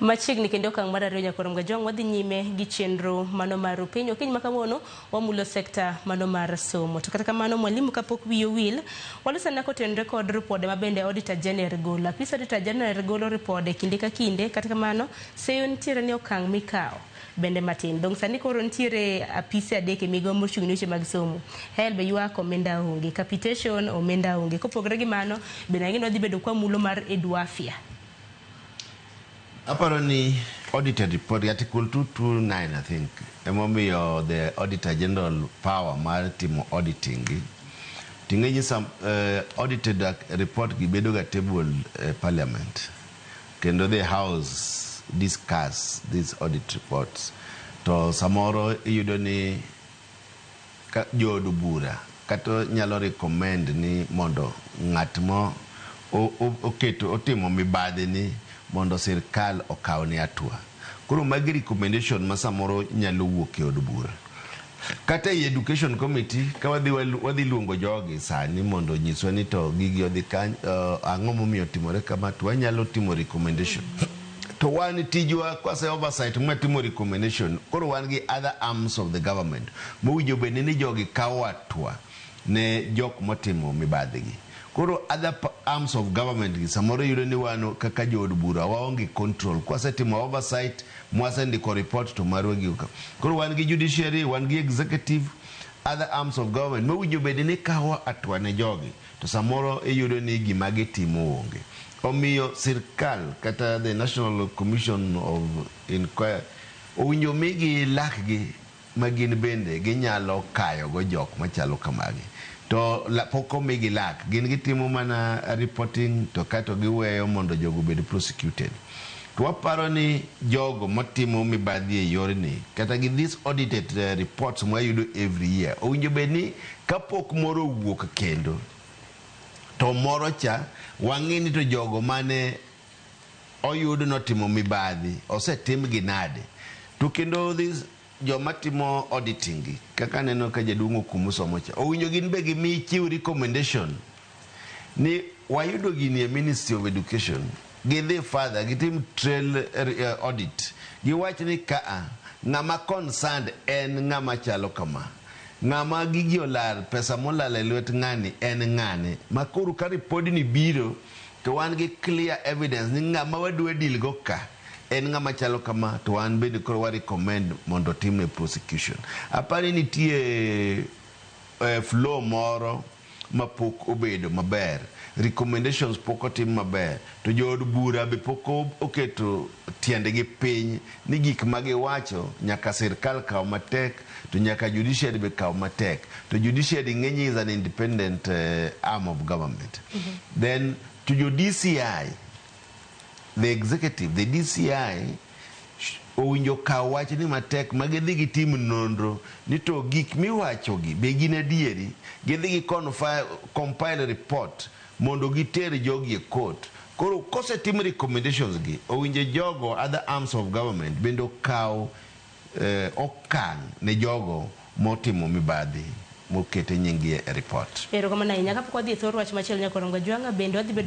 Machiegni kendo okang' mar ariyo nyakwar Mgajwang' wadhi nyime gi chenro mano mar piny okinyi ma kawuono wamulo sekta mano mar somo. To kata kamano mwalimu kapok wiyi owil, walosana kotenore kod ripode ma bende Auditor General golo. Apis Auditor General golo ripode kinde ka kinde, kata kamano seyo nitiere ni okang' mikawo bende matin. Dong' sani koro nitiere apise adek e migao mochung' ne weche mag somo. HELB ywak omenda onge, capitation omenda onge. Kopogore gi mano, bende ang'e ni wadhi bedo kwamulo mar Eduafia. Aparo ni audited report article 229, I think, emomiyo the Auditor General power mar timo auditing gi. Ting'e ni some audited report gi bedo ga table parliament kendo the house discuss these audit reports, to samoro iyudo ni ka jood bura kata nyalo recommend ni mondo ng'at mo oketo otimo mibadhi ni mondo sirkal okawne hatua. Koro magi recommendation ma samoro nyalo wuok e od bura. Kata ei education committee ka wadhi wadhi luongo jogi sani mondo onyiswa ni to gigi odhi kany, ang'o momiyo otimore kama, to wanyalo timo recommendation. To wan tijwa kwase oversight mwatimo recommendation, koro wan gi other arms of the government mowinjo bed ni jogi kawo hatua ne jok motimo mibadhi gi. Koro other arms of government gi samoro iyudo ni wan kaka jood bura waonge control. Kwasetimo oversight mwasendiko report to marwa gi koro wan gi judiciary, wan gi executive, other arms of government mowinjo bed ni kawo hatua ne jogi, to samoro iyudo ni gima gitimo onge. Omiyo sirkal kata the National Commission of Inquiry owinjo migi lakgi ma gin bende ginyalo kayogo jok machalo kamagi. To pok omigi lak, gin gitimo mana reporting to kaeto giweyo mondo jogo obed prosecuted. To waparo ni jogo matimo mibadhi e yorni kata gi these audited reports mwayudo every year owinjo bed ni kapok moro owuok kendo to moro cha wang'e ni to jogo mane oyud notimo mibadhi osetimgi nade. To kendo this joma timo auditing gi kaka aneno ka jaduong' Okumu somo cha, owinjo gin be gimi chiw recommendation ni wayudo gini e Ministry of Education, gidhi further gitim trail audit, giwach ni kaa ng'ama concerned en ng'ama chalo kama, ng'ama gigi olal, pesa molal e lwet ng'ani en ng'ane, ma koro ka ripodni biro to wan gi clear evidence ni ng'ama wadwa deal go ka en ng'ama chalo kama, to wan bende koro wa recommend mondo otimne prosecution. Apani nitie flow moro mapok obedo maber, recommendations pok otim maber, to jood bura be pok oketo tiendgi piny ni gik ma giwacho nyaka sirkal kaw matek, to nyaka judiciary be kaw matek. To judiciary ng'eny is an independent arm of government. Then to jo DCI, the executive, the DCI owinjo kaw wachni matek ma gidhi gitim nonro ni to gik miwachogi be gin adieri, gidhi gi compile report mondo giter jogi e court. Koro kosetim recommendations gi, owinjo jogo other arms of government bende okaw okang' ne jogo motimo mibadhi mokete nying gi e report. Erokamano ahinya. Kapok wadhi e thor wach machielo nyakwar Ongajwang'a bende wadhi bedo